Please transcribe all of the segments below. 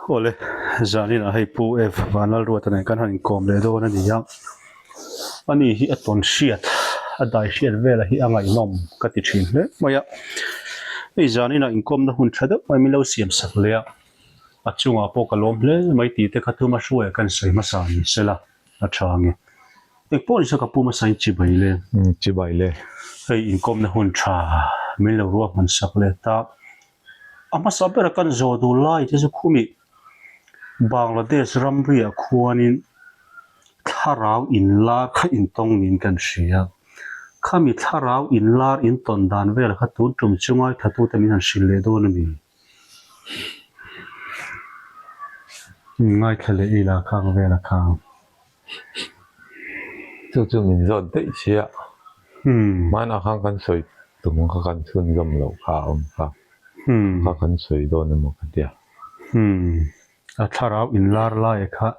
Awle, zaninah hei Pu F Vanlalruata nen kan han inkawm leh dawn a ni a. Ani hi a tawn hriat, a dai hriat vela hi a ngaihnawm ka ti thin hle mai a. Hei zaninah inkawmna hun tha deuh mai min lo siam sak leh a, a chungah pawh ka lawm hle mai tih te kha thuma hruaia kan sawi hmasa ni sela a tha ang e. Engpawh ni se ka pu hmasa in chibai le. Chibai le. Hei inkawmna hun tha min lo ruahman sak leh ta. A hmasa bera kan zawh duh lai te chu khumi Bangladesh ramriah khuanin thlarau inlar kha intawng niin kan hria. Khami thlarau inlar intawn dan vel kha tun tum chu ngaithlatute min han hrilh leh dawn a ni. Ngaithla leh ila khang vela khang. Chu chu min zawt daih sia. Hmanah khan kan sawi tum kha kan chhunzawm loh kha a awm kha. Kha kan sawi dawn emaw ka tia. A thlarau inlar laia kha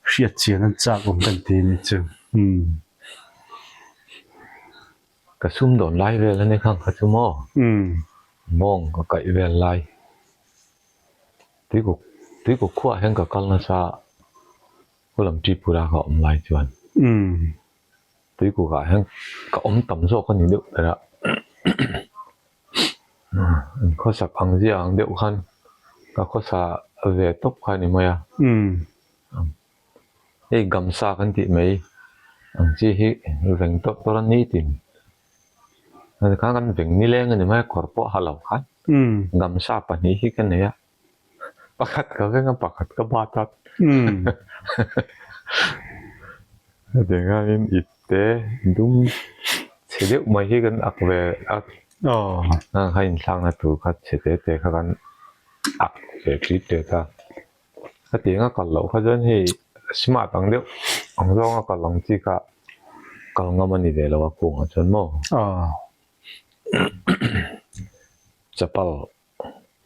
hriat chian an chak awm kan ti anih chu. Ka sumdawn lai vel a ni khang kha chu maw? Mawng ka kaih vel lai. Tuikuk Tuikuk khuaah hian ka kal nasa a, khulam Tripura ka awm lai chuan Tuikukah hian ka awm tam zawk a ni deuh ber a, an khawsak ang zia ang deuh khan ka khawsa ve tawp kha a ni mai a. Hei gamsa kan tih mai ang chi hi veng tawp tawr a ni tin. Khan kan veng nileng a ni mai a, kawr pawh a ha lo khan gamsa pahnih hi ka nei a, pakhat ka veng a pakhat ka bat a. Hetiang hianin ip te dum chhe deuh mai hi kan ak ve a, kha inthlakna tur kha chhe te te kha kan ak ve ṭit ṭet a. Hetiang a kal loh kha chuan hei smart ang deuh ang zawng a kal ang chi kha kal ngam a ni ve lo a kungah chuan maw chapal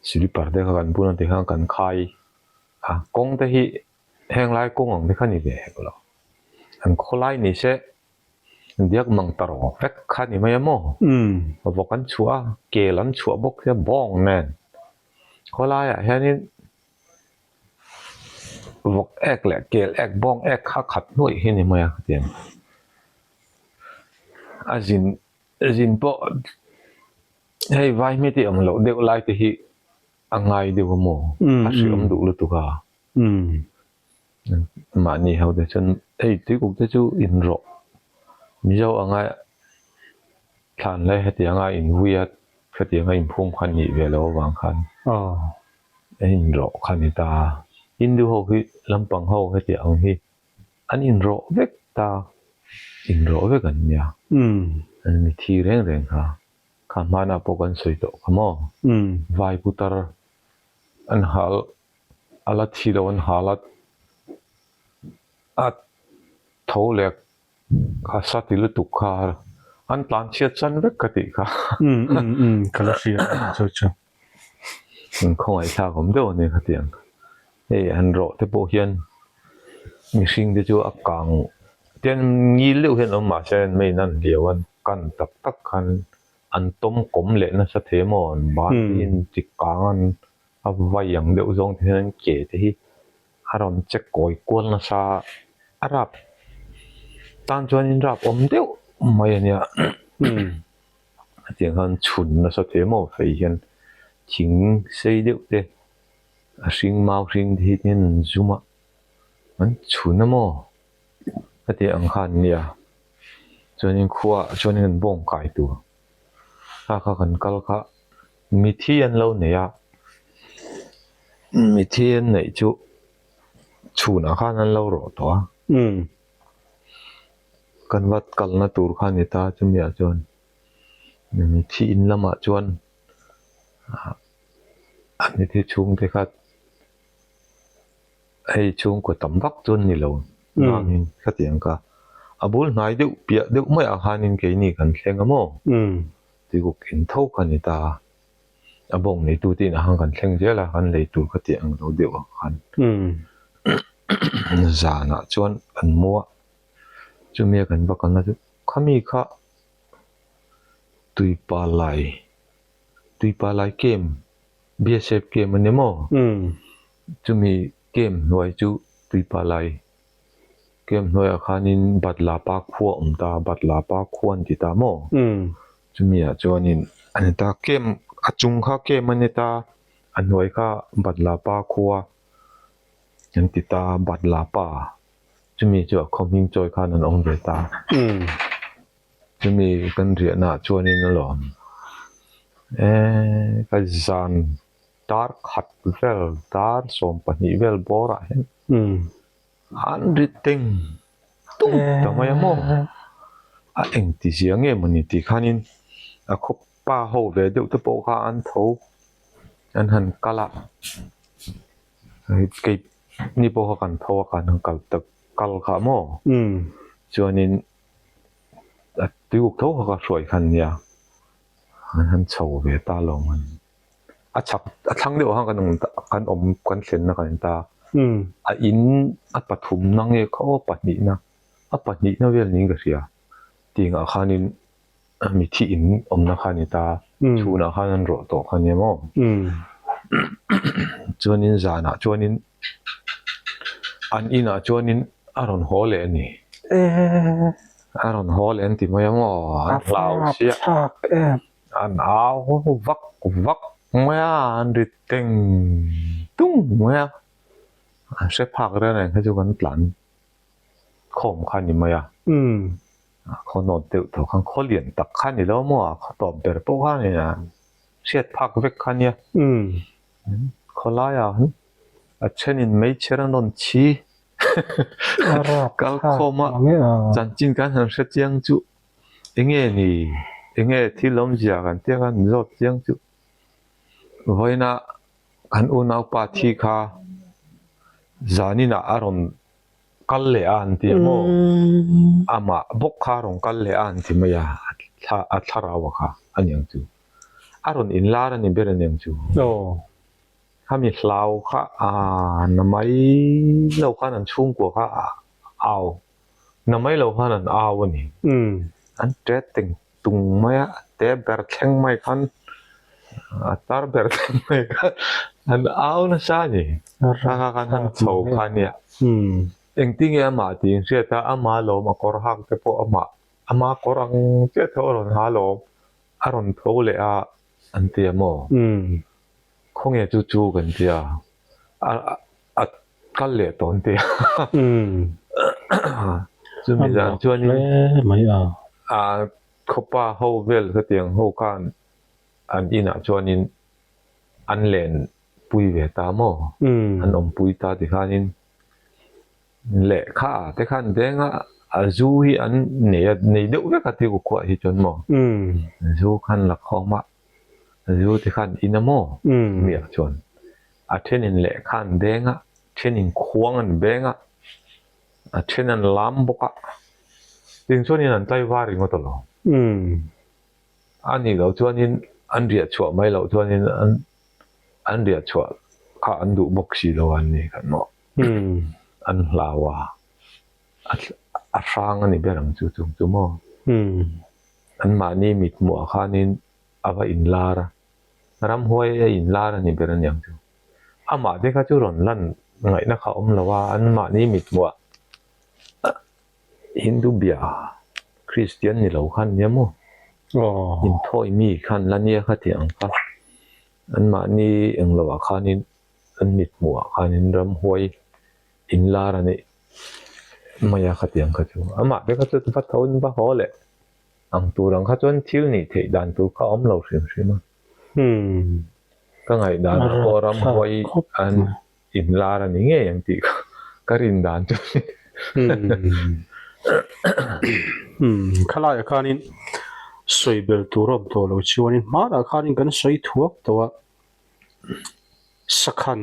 slipper te kha kan bun a tikhan kan khai a kawng te hi heng lai kawng ang te kha ni ve hek lo an khawlai ni se diak mang ta rawh vek kha ni mai a maw vawk an chhuah a kel an chhuah bawk sia bawng nen khawlaiah hianin. Vawk ek leh kel ek bawng ek kha khat hnuaih hi a ni mai a khatiang a zin zin pawh hei vai hmete awm loh deuh lai te hi a ngai deuh a maw a hreawm duh lutuk a mahni ho te chuan hei tuikuk te chu inrawh mizo anga thlan lai hetiang a invui a hetiang a inphum kha nih ve loh avang khan. An inrawh kha a ni ta. Hindu ho hi lampang ho hetiang ang hi an inrawh vek ta, inrawh vek an nia. An mi thi reng reng kha. Kha hmanah pawh kan sawi tawh kha maw? Vai putar an hal a la thi lo an hal a, a tho leh Kha sa ti lutuk kha an tlan chhiat chan vek ka tih kha. Ka la hria chu chu. In khawngaihthlak awm deuh a ni khatiang. Hei han rawh te pawh hian mihring te chu a kang tian ngil deuh hian awm mahse main an hliau an kan tak tak khan an tawm kawm leh nasa thei maw an ban te hi an ti kang an a vai ang deuh zawng te hian an ke te hi A rawn che kawi kual nasa a rap tan chuanin rap awm deuh mai a nia hetiang khan chhun nasa thei maw fei hian thing sei deuh te a hring mau hring te hi hian an zum a an chhun a maw hetiang ang khan nia chuanin khuaah chuanin an bawng kai tur kha kha kan kal kha mithi an lo nei a. Mithi an neih chu chhunah khan an lo rawh tawh a. Kan vat kalna tur kha a ni ta chumiah chuan mithi in lamah chuan a mithi chhungte kha hei chhungkaw tam vak chu an ni lo nangin khatiang kha a bul hnai deuh piah deuh maiah khanin keini kan thleng a maw tuikuk in tho kha a ni ta a. A bawng neitu te inah khan kan thleng zel a, kan lei tur kha tih ang lo deuh ang khan zanah chuan kan mu a, chumi a kan va kalna chu khami kha tuipa lai tuipa lai camp B S F camp a ni maw? Chumi camp hnuai chu Tuipalai camp hnuaiah khanin Batlapa khua a awm ta, Batlapa khua an ti ta maw? Chumiah chuanin a ni ta, camp a chung kha camp a ni ta, a hnuai kha Batlapa khua an ti ta, Batlapa chumi chu a khaw hming chawi khan an awm ve ta. Chumi kan riahnaah chuanin alawm eee ka zan. Dar khat vel, dar 12 vel bawrah hian an ri teng tung ta mai a maw? A engti zia nge mawni tih khanin a khaw pa ho ve deuh te pawh kha an tho an han kal a, kei ni pawh kha kan tho a kan han kal ta kal kha maw? Chuanin a tuiuk tho kha ka hruai khan nia an han chho ve ta lo ang. A chhak a thlang deuh khan kan awm ta kan awm kan thlenna kan in ta a in a pathumna nge kha aw pahnihna a pahnihna vel niin ka hria tiangah khanin mithi in awmna kha a ni ta chhunah khan an rawh tawh kha nia maw chuanin zanah chuanin an inah chuanin a rawn haw leh a ni a rawn haw leh an ti mai a maw an hlau sia. An au vak vak mai a, an ri teng tung mai a, an hre phak reng reng kha chu kan tlan khawm kha a ni mai a, a khaw nawt deuh tawh khan khaw lian tak kha a ni lo maw, a khaw tawp ber pawh kha a ni a, hriat phak vek kha a nia, khaw laiah a thenin meichher an rawn chhi kal khawm a, chanchin kan han hre chiang chu. Enge ni? Enge thil awmzia kan tia khan min zawt chiang chu. Vawiina kan unaupa thi kha zaninah a rawn kal leh a an ti a maw? Amah bawk kha a rawn kal leh a an ti mai a, a thlarau a kha a niang chu. A rawn inlar a ni ber a niang chu. Khami hlau kha a na mai lo khan an chhungkua kha a au. Na mai lo khan an au a ni. An ṭet teng tung mai a, te ber thleng mai khan a tar ber thleng mai khan an au nasa a ni. Kha kha khan han chho kha nia. Engtinge amah tih in hriat a, ama lawm a kawr hak te pawh amah ama kawr ang chiah tho a rawn ha lawm, a rawn tho leh a an ti a maw? Khawnge chu chu kan ti a, a a kal leh tawh an ti a. Chumi zan chuanin a khawpa ho vel khatiang ho khan an inah chuanin an len pui ve ta maw? An awmpui ta tikhanin Lehkha te khan denga a zu hi an nei a, nei deuh vek a ti khuah hi chuan maw? Zu khan la khawm a, zu te khan in a maw? Miah chuan a thenin lehkha an beng a, thenin khuang an beng a, a then an lam bawk a, tin chuanin an tlaivar ringawt alawm. A nih loh chuanin an riah chhuah mai loh chuanin an an riah chhuah kha an duh bawk si lo an ni khan maw? An hlau a, a hrang a ni ber ang chu chung chu maw? Anmahni mithmuhah khanin a va inlar a, ramhuai a inlar a ni ber a niang chu. Amah te kha chu rawn lan ngaihna kha a awm lo a, anmahni mithmuhah Hindu bia Kristian ni lo khan nia maw? Inthawi mi khan la nia kha tih ang kha. Anmahni engloah khanin an mithmuhah khanin ramhuai inlar a nih mai a khatiang kha chu. Amah te kha chu va tho in va haw leh ang tur ang kha chuan thil nih theih dan tur kha a awm lo hrim hrim a. Ka ngaihdan ah pawh ramhuai an inlar a ni ngei ang tih kha ka rin dan chu a ni. Khalaiah khanin sawi bel tur a awm tawh lo chuanin hmanah khanin kan sawi thuak tawh a. Sakhan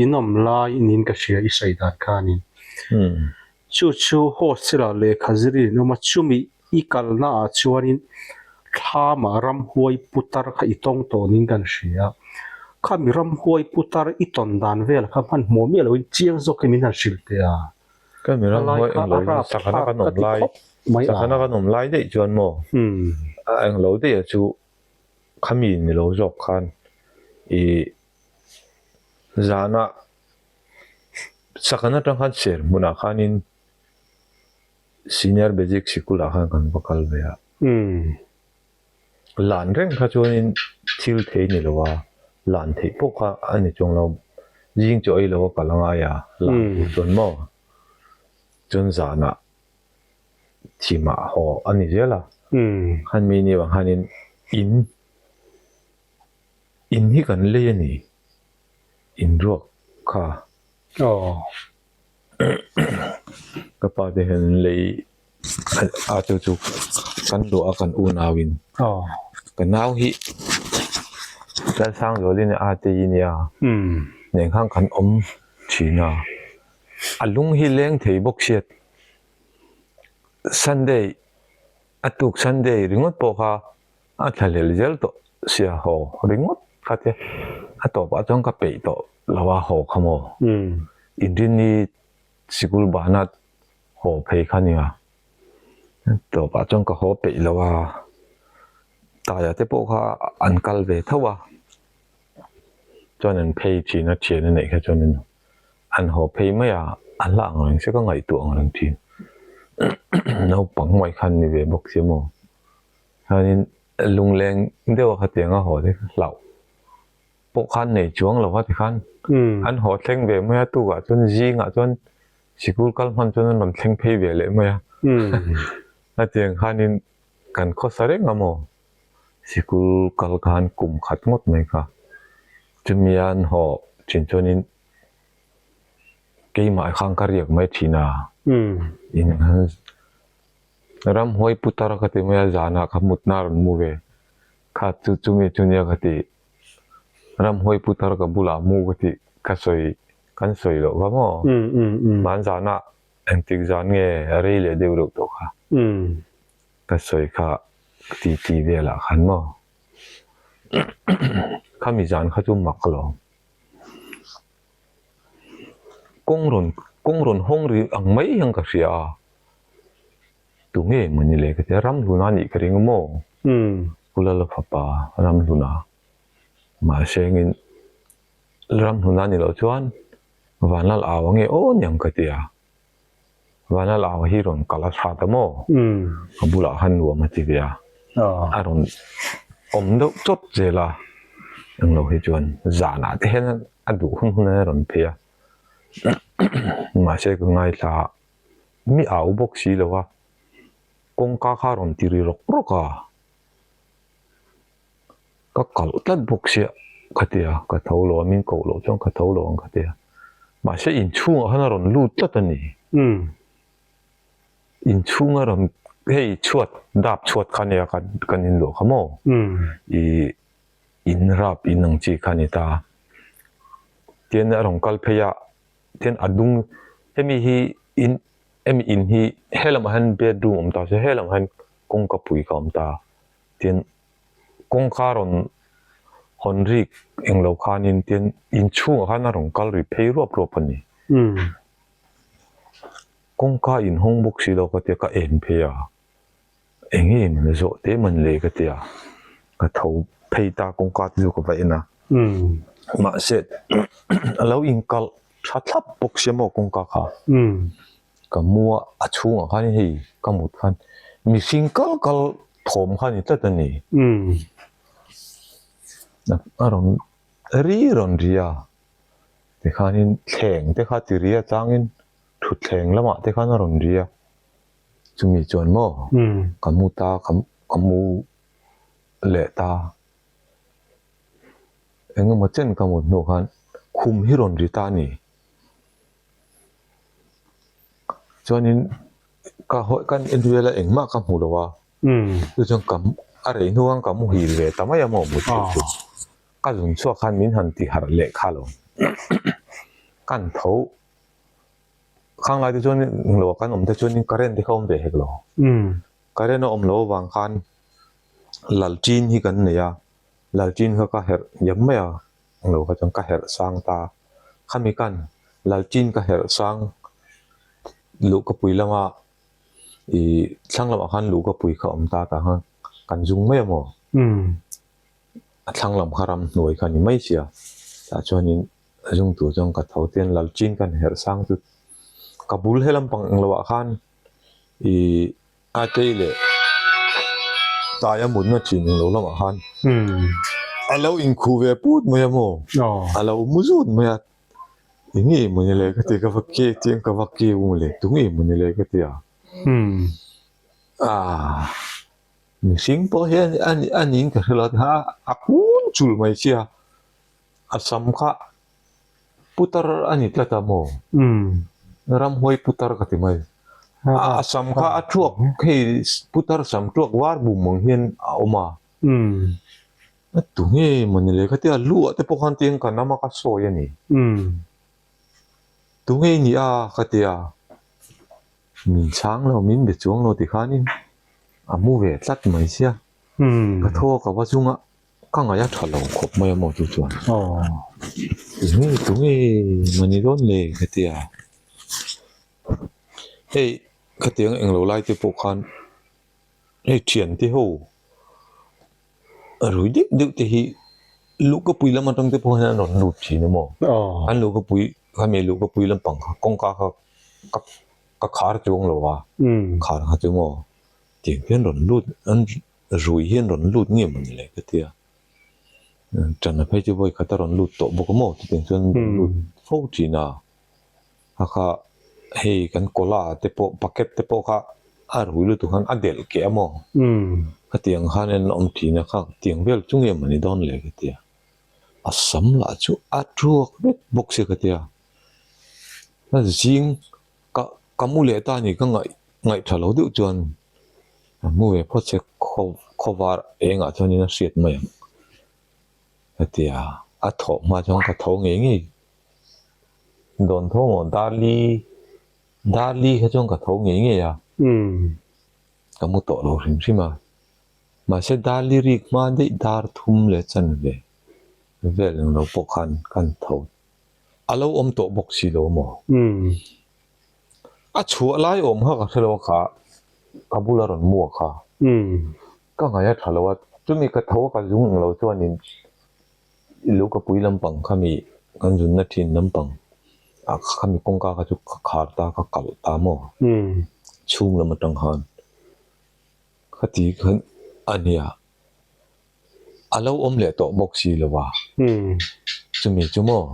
in awm lai niin ka hria i sawi dan khanin. Chu chu hostel ah lehkha zir in awm a, chumi i kalna ah chuanin thlamah ramhuai putar kha i tawng tawh niin kan hria. Khami ramhuai putar i tawn dan vel kha hmanhmawh miah loin chiang zawkin min han hrilh teh a. Ka mi ramhuai englo in sakhana kan awm lai, sakhana kan awm lai daih chuan maw a englo daih a chu. Khami ni lo zawk khan ih Zanah sakhan atang khan ser hmunah khanin Senior Basic Sikul ah khan kan va kal ve a. Lan reng kha chuanin thil thei ni lo a, lan theih pawh kha a ni chuang lo. Zing chu ei lo a kal a ngai a, lan tur chuan maw? Chuan zanah thimah haw a ni zel a. Khan mi ni vang khanin in in hi kan lei a ni, in ruak kha. Ka pa te hian an lei a chu chu kan luah a kan unau in ka nau hi Lalsangzualin a te i nia nen khan kan awm thin a a lung hi leng thei bawk hriat Sunday a tuk Sunday ringawt pawh kha a thlahlel zel tawh sia haw ringawt kha te a tawpah chuan ka peih tawh lo a haw kha maw inrinni sikul bana haw phei kha nia tawpah chuan ka haw peih lo a taia te pawh kha an kal ve tho a chuan an phei thin a thian a neih kha chuan an haw phei mai a a hla ang reng se ka ngaihtuah ang reng thin naupang mai khan ni ve bawk sia maw. Chuanin lungleng deuh a khatiang a haw te kha hlauh pawh khan nei chuang lo a tikhan an haw thleng ve mai a tukah chuan zingah chuan sikul kal hman chuan an rawn thleng phei ve leh mai a hetiang khanin kan khawsa reng a maw sikul kal khan kum khat ngawt mai kha chumi an haw thin chuanin keimah khan ka riak mai thin a in Ramhuai putar ka ti mai a, zanah ka mutna a rawn mu ve. Kha chu chumi chu nia ka ti. Ramhuai putar ka bulah mu ka tih ka sawi kan sawi loh va maw? Hman zanah engtik zan nge a rei leh deuh reuh tawh kha ka sawi kha ti ti velah khan maw? Khami zan kha chu mak lo. Kawng rawn kawng rawn hawng ri ang mai hian ka hria a. Tunge maw ni le ka ti a, Ramhluna nih ka ring maw? Pu Lala fapa Ramhluna. Mahse engin Ramhluna ni loh chuan Vanlal au ange aw niang ka ti a. Vanlal au hi rawn kal a tha ta maw? A bulah khan nuam a ti ve a, a rawn awm deuh chawt zel a, englo hi chuan zanah te hian a duh hun hun a rawn phei a, mahse ka ngaithla a. Mi au bawk si lo a, kawngka kha a rawn ti ri rawk rawk a, ka kalh tlat bawk sia ka ti a, ka tho lo a, min koh loh chuan ka tho lo ang ka ti a, mahse inchhungah khan a rawn lut tlat a ni. Inchhung a rawn hei chhuat dap chhuat kha nia kan kan inluah kha maw ih in rap in ang chi kha a ni ta, tian a rawn kal phei a. Tin a dung hemi hi in hemi in hi he lamah hian bedroom awm ta se he lamah hian kawngka pui ka awm ta tin kawngka rawn hawn rik englo khanin tin inchhungah khan a rawn kal ri phei ruap ruap a ni kawngka inhawng bawk si lo ka tia ka en phei a. Eng nge man zawh te man le ka ti a, ka tho phei ta kawngka te chu ka va en a, mahse a lo inkalh tha thlap bawk sia maw kawngka kha, ka mu a, a chhungah khan hei ka mut khan mihring kal kal thawm kha a ni tlat a ni, a rawn ri rawn ri a, tikhanin thleng te kha ti ri a changin thutthleng lamah te khan a rawn ri a. Chumi chuan maw ka mu ta ka mu leh ta eng emaw chen ka mut hnu khan khum hi rawn ri ta a ni. Chuanin ka hawi ka en vel a engmah ka hmu lo a chu chuan ka a rei hnu khan ka muhil ve ta mai a maw mut theih chu ka zun chhuak khan min han ti harh leh kha lo kan tho. Khang lai te chuan englo ah kan awm te chuan current te kha awm ve hek lo. Current a awm loh avang khan lalṭin hi kan nei a, lalṭin kha ka herh diam mai a, englo kha chuan ka herh sang ta. Khami khan lalṭin ka herh sang luhkapui lama ih thlang lamah khan luhkapui kha a awm ta tah khan kan zung mai a maw? A thlang lam kha ramhnuai kha a ni mai sia, tah chuanin. Zung tur chuan ka tho tian Lalchin kan herh sang chu ka bul he lampang englo ah khan ih a tei leh taia mutna thin englo lamah khan a lo inkhuh ve put mai a maw a lo mu zut mai a eng nge mawni le ka ti ka va ke chiang ka va keu mawle tu nge mawni le ka ti a ah mihring pawh hian a niin ka hre lo a a kun chul mai sia. A sam kha putar a ni tlat a maw? Ramhuai putar ka ti mai. A sam kha a thuak hei putar sam thuak var bum ang hian a awm a. A tu nge maw ni le khatia lu ah te pawh khan tiang ka nam a ka sawi a ni. Tu nge i nih a ka ti a, min chhang lo min be chuang lo ti khanin a mu ve tlat mai sia. Ka thaw a ka va zung a. Ka ngaih a tha lo khawp mai a maw chu chuan eng nge tu nge mah ni dawn le ka ti a, hei khatiang englo lai te pawh khan hei thian te ho rui deuh deuh te hi luhkapui lam atang te pawh hian an rawn lut thin a maw an luhkapui khami luhkapui lampang kha kawngka kha ka khar chuang lo a khar kha chu maw tiang hian rawn lut an. Rui hian rawn lut nge maw ni le ka ti a, Ṭana phei chu vawi khat a rawn lut tawh bawk a maw chutiang chuan rawn lut fo ṭhin a, a kha hei kan cola te pawh bucket te pawh kha a rui lutuk khan a delh keh a maw khatiang khan en awm ṭhin a kha tiang vel chu nge maw ni dawn le ka ti a, a sam lah chu a thuak vek bawk sia ka ti a, a zing ka ka mu leh ta a ni ka ngaih ngaih tha lo deuh chuan a hmu ve phawt che khaw khawvar engah chuanin a hriat mai ang hetia a thawh hma chuan ka tho ngei ngei dawn tho maw darli darli kha chuan ka tho ngei ngei a ka mu tawh lo hrim hrim a mahse darli rik hma daih dar thum leh chanve vel englo pawh khan kan tho A lo awm tawh bawk si lo maw? A chhuah lai awm kha ka hre lo a kha, ka bula rawn mu a kha. Ka ngaih a tha lo a, chumi ka tho a ka zung ang lo chuanin i lu ka pui lampang khami kan zunna thin lampang ah khami kawngka kha chu ka khar ta ka kalh ta maw? Chhung lam atang khan khati khan a nia. A lo awm leh tawh bawk si lo a, chumi chu maw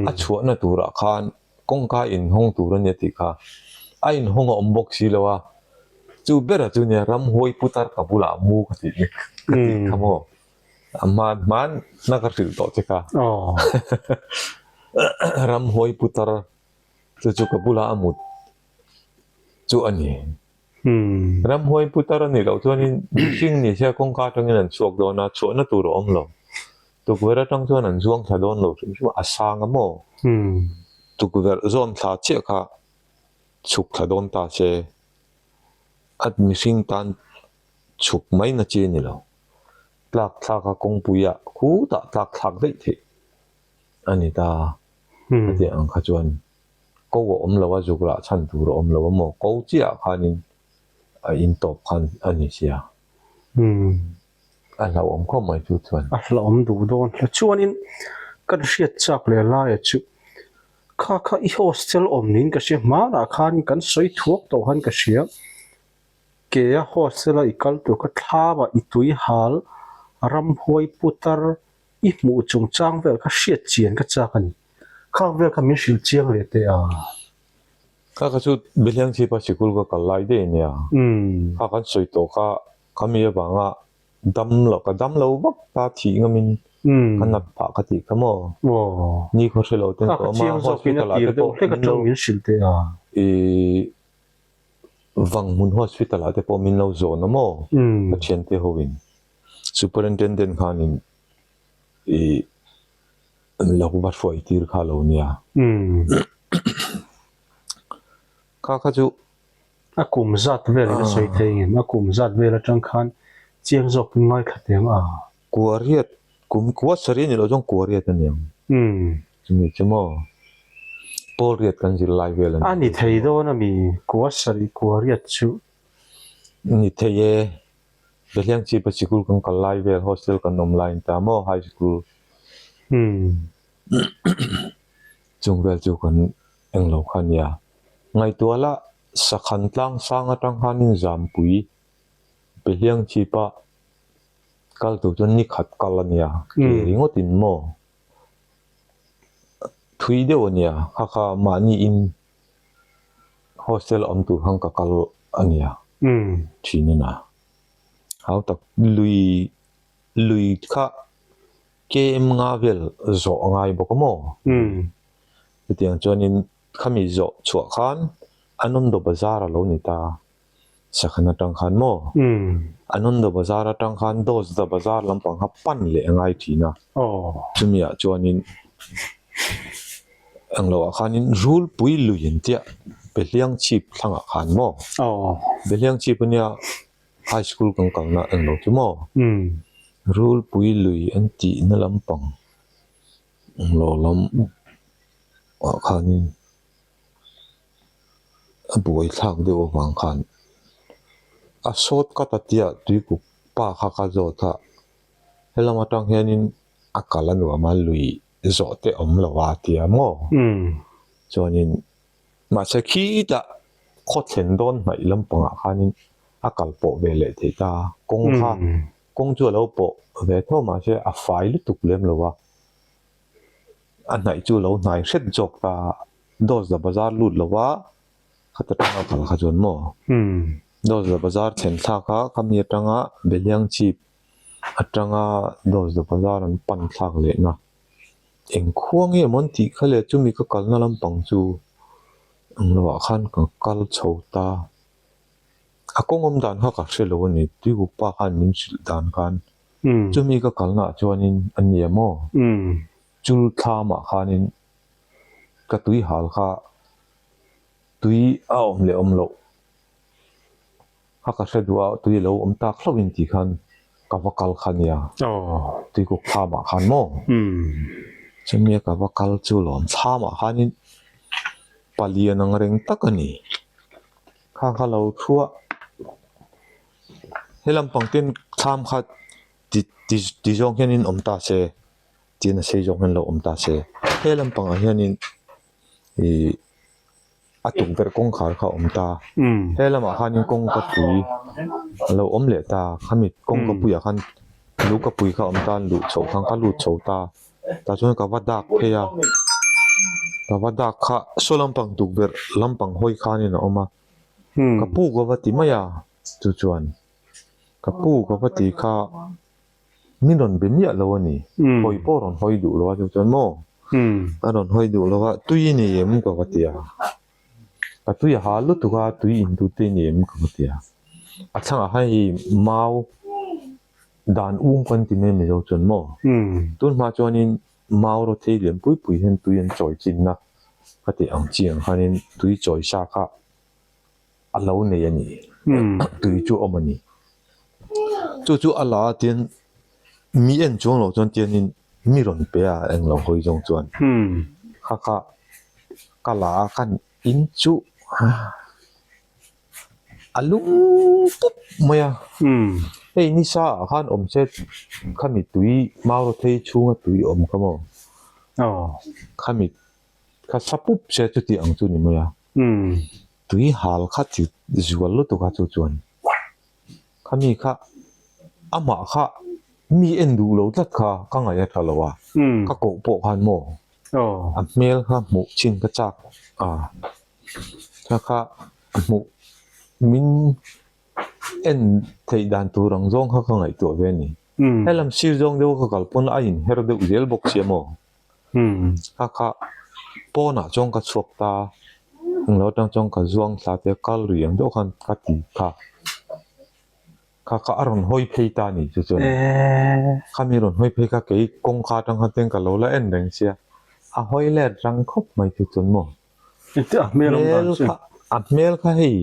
a chhuahna turah khan kawngka inhawng tur a nia tih kha a inhawng a awm bawk si lo a, chu bera chu nia ramhuai putar ka bulah mu ka tih ka tih kha maw a hman hman na ka hrilh tawh che kha ramhuai putar chu chu ka bulah a mut chu a ni. Ramhuai putar a nih loh chuanin mihring ni sia kawngka atangin an chhuak dawn a, chhuahna tur a awm lo. Tukverh atang chuan an zuang thla dawn lo hrim hrim a, a sang a maw? Tukverh zawn thla chiah kha chhuk thla dawn ta se, a mihring tan chhuk mai na chi a ni lo. Tlak thlak a kawngpuiah khutah tlak thlak daih theih a ni ta a tih ang kha chuan. Ko a awm lo a, zuk rah chhan tur a awm lo a maw? Ko chiah ah khanin a in tawp khan a ni sia. A hlauhawm khawp mai chu chuan. A hlauhawm duh dawn hle. Chuanin kan hriat chak leh laia chu kha kha i hostel awm niin ka hria. Hmanah khan kan sawi thuak tawh khan ka hria. Ke a hostel a i kal tur kha thlamah i tui hal ramhuai putar I hmuh chungchang vel kha hriat chian ka chak a ni. Khang vel kha min hrilh chiang leh teh a. Kha kha chu Behliang Chhipa sikul ka kal lai daih a nia. Kha kan sawi tawh kha khami avanga dam lo ka dam lo vak ta thih ngamin ka nat phah ka tih kha maw. Ni khaw hre lo ten ka awm a, hospital ah te pawh min lo i vang hmun hospital ah te pawh min lo zawn a maw ka thiante ho in. Superintendent khanin ih lo va hruai tir kha lo nia. Kha kha chu. A kum zat vel in a sawi thei ngem? A kum zat vel atang khan chiang zawk in ngaithla teh ang a. Kuariat, kum kua sarih a nih loh chuan kuariat a ni ang. Chumi chu maw Pawl riat kan zir lai vel a ni. A ni thei dawn a mi, kua sarih kuariat chu. Ni thei e. Behliang Chhipa sikul kan kal lai vel hostel kan awm lai in ta maw high school. Chung vel chu kan englo kha a nia. Ngaihtuah la Sakhan tlang sang atang khanin Zampui Behliang chhipa kal tur chuan ni khat kal a nia. Ke ringawtin maw thui deuh a nia. Kha kha mahni in hostel awm tur khan ka kal a nia thin a na. Hau tak lui lui kha KM nga vel zawh a ngai bawk a maw? Chutiang chuanin khami zawh chhuah khan Anondo Bazar a lo ni ta. Sakhan atang khan maw? Anondo Bazar atang khan Dosda Bazar lampang kha pan leh a ngai thin a. Chumiah chuanin engloah khanin Rulpui lui an tia Behliang chhip thlangah khan maw? Behliang chhip ania High school kan kalna englo chu maw? Rulpui lui an tihna lampang englo lam ah khanin a buai thlak deuh avang khan a short cut a tia tuikuk pa kha ka zawt a, helam atang hianin a kal a nuam a lui zawh te awm lo a tia maw? Chuanin. Mahse khitah khaw thlen dawn hnaih lampangah khanin a kal pawh ve leh thei ta. Kawng kha kawng chu a lo pawh ve tho mahse a fai lutuk lem lo a, a hnaih chu a lo hnai hret zawk ta. Dawsda bazar lut lo a, khata tanga kal kha chuan maw? Dawsda bazar thlen thlak a, khami atanga Behliang chhip atanga Dawsda bazar an pan thlak lehna. Eng khua nge maw an tih kha le chumi ka kalna lampang chu ang lohah khan ka kal chho ta. A kawng awm dan kha ka hre lo a ni, Tuikuk pa khan min hrilh dan khan chumi ka kalna ah chuanin a nia maw? Chul thlamah khanin ka tui hal kha tui a awm leh awm loh. A ka hre duh a, tui a lo awm tak hlauh in tih khan ka va kal kha nia, tuikuk thlamah khan maw? Chumi a ka va kal chu lawm thlamah khanin palian ang reng tak a ni. Khang kha lo thuah he lampang ten thlam kha ti ti ti zawng hianin awm ta se, tin a sei zawng hian lo awm ta se, he lampangah hianin ih. A tukverh kawngkhar kha a awm ta. He lamah khanin kawngka pui a lo awm leh ta. Khami kawngka puiah khan luhka pui kha a awm ta a luh chhoh khan ka lut chho ta. Tah chuan ka va dak phei a, ka va dak kha saw lampang tukverh lampang hawi khanin a awm a. Ka pu ka va ti mai a, chu chuan ka pu ka va ti kha. Min rawn be miah lo a ni. Hawi pawh rawn hawi duh lo a chu chuan maw? A rawn hawi duh lo a, tui i nei em ka va ti a. Ka tui a hal lutuk a, tui in tute i nei em ka va ti a. A chhangah khan hei mau dan um kan ti mai Mizo chuan maw? Tun hma chuanin mau rawthei lian pui pui hian tui an chawi chinna ka tih ang chi ang khanin tui chawi sa kha a lo nei a ni tui chu a awm a ni chu chu a la a tian mi en chuang loh chuan tianin mi rawn pe a eng lo hawi zawng chuan kha kha ka la a kan in chu a lum pup mai a hei nisa ah khan awm se khami tui mau rawthei chhunga tui awm kha maw khami kha sa pup se chuti ang chu ni mai a. Tui hal kha chi zual lutuk a chu chuan khami kha amah kha mi en duh lo tlat kha ka ngaih a tha lo a, ka koh pawh khan maw a hmel kha hmuh chin ka chak a, kha kha hmuh min en theih dan tur ang zawng kha ka ngaihtuah ve a ni. Helam sir zawng deuh ka kal pawn a inher deuh zel bawk sia maw. Kha kha pawnah chuan ka chhuak ta, englo atang chuan ka zuang thla te kal rih ang deuh khan ka ti kha. Kha kha a rawn hawi phei ta a ni chu chuan. Khami rawn hawi phei kha kei kawngka atang khan ten ka lo la en reng sia, a hawi let rang khawp mai chu chuan maw. A hmel kha a hmel kha hei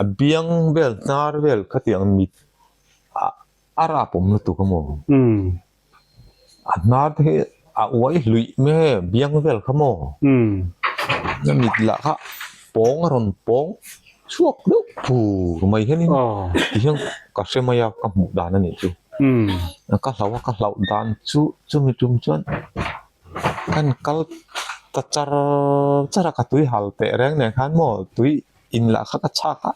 a biang vel hnar vel khatiang mit a rap awm lutuk a maw. A hnar te hi a uai hluih mai a hei biang vel kha maw a mit lah kha pawng a rawn pawng chhuak deuh phur mai hianin ti hian ka hre mai a ka hmuh dan a nih chu ka hlauh a ka hlauh dan chu chumi tum chuan kan kal ta char char a ka tui hal teh reng nen khan maw tui in lah kha ka chhak a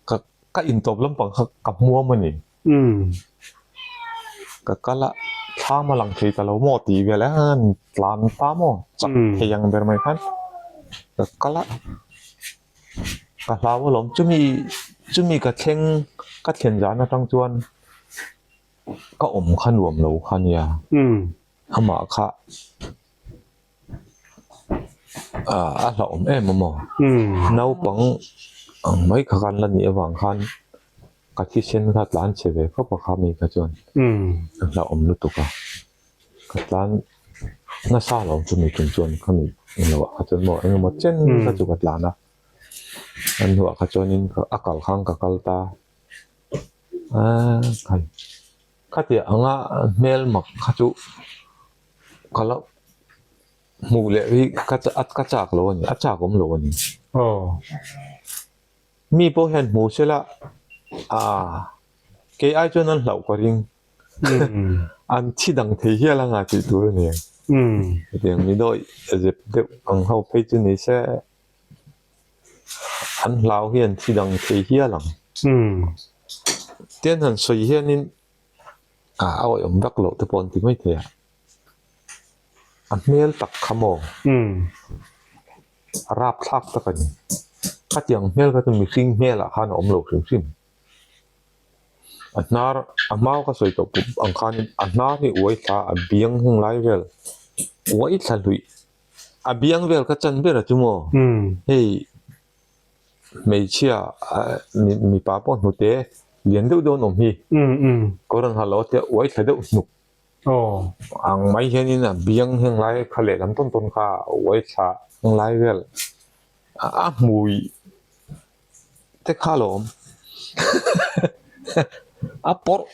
ka ka in tawp lampang kha ka hmuam a ni. Ka kal a thlam a lang thei ta lo maw tih vel ang tlan ta maw chak thei ang ber mai khan ka kal a ka hlau alawm chumi chumi ka thleng ka thlen zan atang chuan ka awm kha nuam lo kha nia amah kha ah a hlauhawm em a maw naupang ang mai kha khan la nih avang khan ka thisen kha tlan chhe ve khawp a kha mi kha chuan a hlauhawm lutuk a ka tlan nasa lo chumi tum chuan khami englo ah kha chuan maw engemaw chen kha chu ka tlan a a hnuah kha chuanin a kal khan ka kal ta aaa khai khatiang anga hmel mak kha chu ka lo hmuh leh hi ka ka chak lo a ni a chak awm lo a ni. Mi pawh hian hmu se la aaa kei ai chuan an hlauh ka ring an thi dang thei hial anga tih tur a ni ang. Hetiang mi dawih zep deuh ang ho phei chu ni se an hlau hi an thi dang thei hial ang. Tian han sawi hianin a awih awm vak loh te pawh an ti mai thei a, a hmel tak kha maw? A rap thlak tak a ni. Khatiang hmel kha chu mihring hmelah khan a awm lo hrim hrim. A hnar a hmau ka sawi tawh pup ang khanin a hnar hi uai thla a biang heng lai vel uai thla hluih a biang vel kha chan ber a chu maw? Hei hmeichhia mipa pawh hnute lian deuh deuh an awm hi. Kawr an ha lo a tia uai thla deuh hnuk. Ang mai hianin a biang heng lai kha lehlam tawn tawn kha a uai thla heng lai vel a hmui te kha a lo awm a pawrh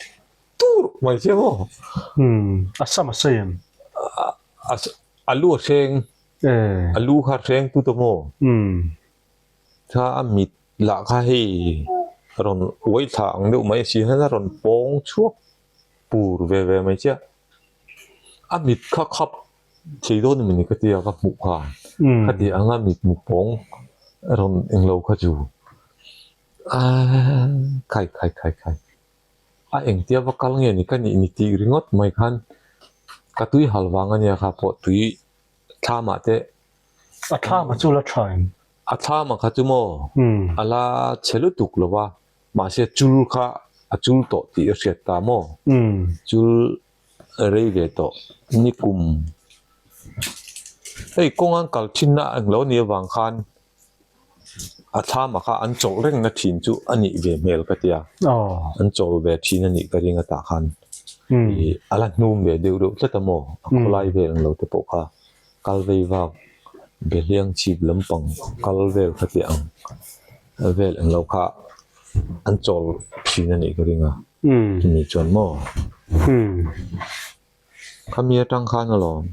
tur mai che maw. A sam a sei em? A lu a hreng a lu kha a hreng tut a maw? Kha a mit lah kha hei rawn uai thla ang deuh mai a si hian a rawn pawng chhuak pur ve ve mai chiah. A mit kha khap thei dawn emaw ni ka tia ka hmuh khan khati anga mit mu pawng rawn englo kha chu aaa khai khai khai khai a engtia va kal nge ni ka nih ni tih ringawt mai khan ka tui hal vang ania kha pawh tui thlamah te A thlama chu la tha em? A thlama kha chu maw a la chhe lutuk lo va. Mahse chul kha a chul tawh tih a hriat ta maw? Chul rei ve tawh nikum hei kawng an kal thinna ang lo nih avang khan a thlama kha an chawlh rengna thin chu a nih ve hmel ka tia. An chawl ve thin a nih ka ring atah khan ih a la hnum ve deuh deuh tlat a maw? A khawlai vel ang lo te pawh kha kal vei vak behliang chhip lampang kal vel kha tih ang vel englo kha an chawl thin a nih ka ring a chumi chuan maw khami atang khan alawm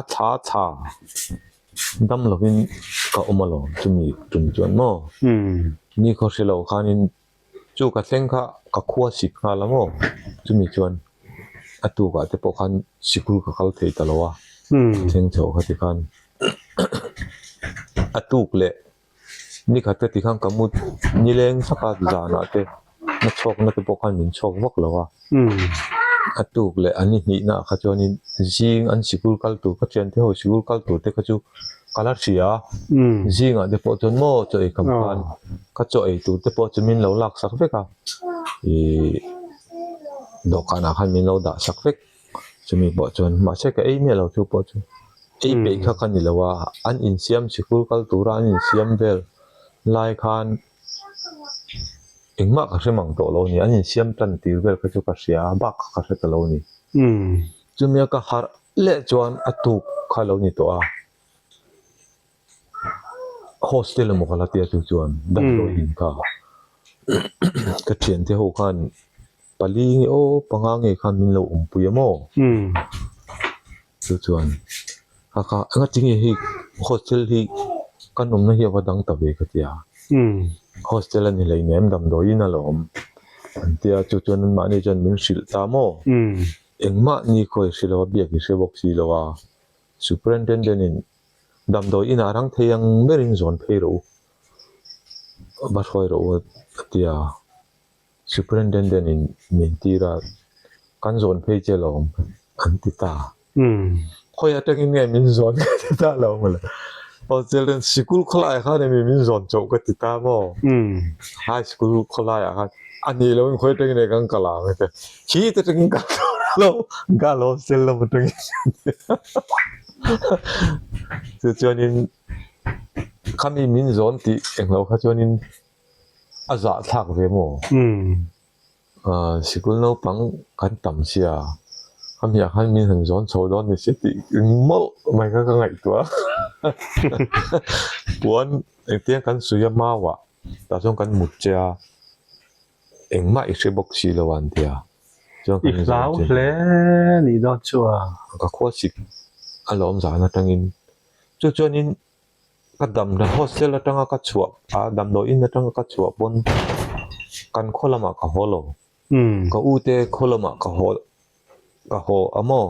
a thla thla dam lovin ka awm alawm chumi tum chuan maw ni khaw hre lo khanin Chu ka thleng kha ka khua sik nghal a maw? Chumi chuan a tukah te pawh khan sikul ka kal thei ta lo a, ka thleng chho kha tikhan a tuk leh nikhat te tikhan ka mu nileng sak a zanah te na chhuakna te pawh khan min chhuak vak lo a, a tuk leh an ni hnihna ah kha chuanin zing an sikul kal tur ka thiante ho sikul kal tur te kha chu ka la hria a, zingah te pawh chuan maw chaw ei kham khan ka chaw ei tur te pawh chu min lo lak sak vek a, ihh dawhkanah khan min lo dah sak vek chumi pawh chuan mahse ka ei miah lo chu pawh chu ei peih kha ka ni lo a, an insiam sikul kal tura an insiam vel lai khan engmah ka hre mang tawh lo a ni, an insiam tan tir vel kha chu ka hria a bak kha ka hre ta lo a ni. Chumia ka harh leh chuan a tuk kha lo ni tawh a, hostel emaw ka la tia chu chuan damdawi in kha ka thiante ho khan pali nge aw panga nge khan min lo awmpui a maw chu chuan kha kha engati nge hei hostel hi kan awmna hi a va dang ta ve ka tia hostel a ni hleinem damdawi in a lo awm an tia chu chuan anmahni chuan min hrilh ta maw. Engmah ni khawi hre lo a, biak i hre bawk si lo a, Superintendent in Damdawi inah rang thei ang berin zawn phei rawh u, va hruai rawh u a ti a. Superintendent in min tir a, kan zawn phei che lawm an ti ta. Khawi atangin nge min zawn ka ti ta lo mawle. Hostel ten sikul khawlaiah khan emi min zawn chauh ka ti ta maw? High school khawlaiah khan a nih loin khawi atangin nge kan kal ang ete. Khi te atangin kan kal lo, girl hostel lam atangin Chu chuanin khami min zawn tih englo kha chuanin a zahthlak ve maw? Sikul naupang kan tam sia, a hmiah khan min han zawn chho dawn ni se tih mawlh mai kha ka ngaihtuah a. Puan engtiang kan suih a mauah tah chuan kan mut che a, engmah i hre bawk si lo a an ti a. Chuan I hlau hle nih dawn chu a. Ka khua sik a lawm zan atangin chu chuanin Ka damna hostel atanga ka chhuah a, damdawi in atanga ka chhuah pawn kan khaw lamah ka haw lo. Ka u te khaw lamah ka haw ka haw a maw?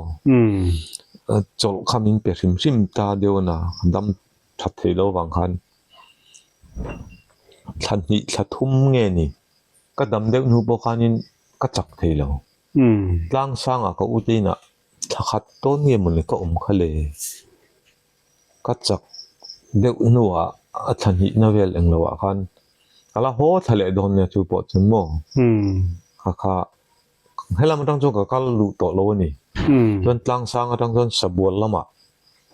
Chawlh kha min pe hrim hrim ta deuh a na, ka dam that theih loh avang khan thla hnih thla thum nge ni ka dam deuh hnu pawh khanin ka chak thei lo. Tlang sangah ka u te inah thla khat dawn nge mawni ka awm kha le. Ka chak deuh hnuah a thla hnihna vel eng loah khan ka la haw thla leh dawn nia chu pawh chuan maw kha kha helam atang chuan ka kal luh tawh lo a ni. Chuan tlangsang atang chuan Sabual lamah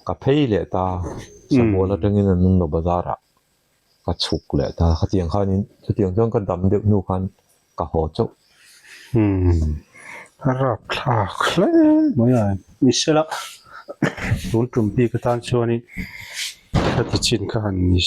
ka phei leh ta, Sabual atangin an awm lo bazar ah ka chhuk leh ta khatiang khanin chutiang chuan ka dam deuh hnu khan ka haw chauh. A rapthlak hle mai a, ni sela tun tum bik atan chuanin ka ti chin kha han ni.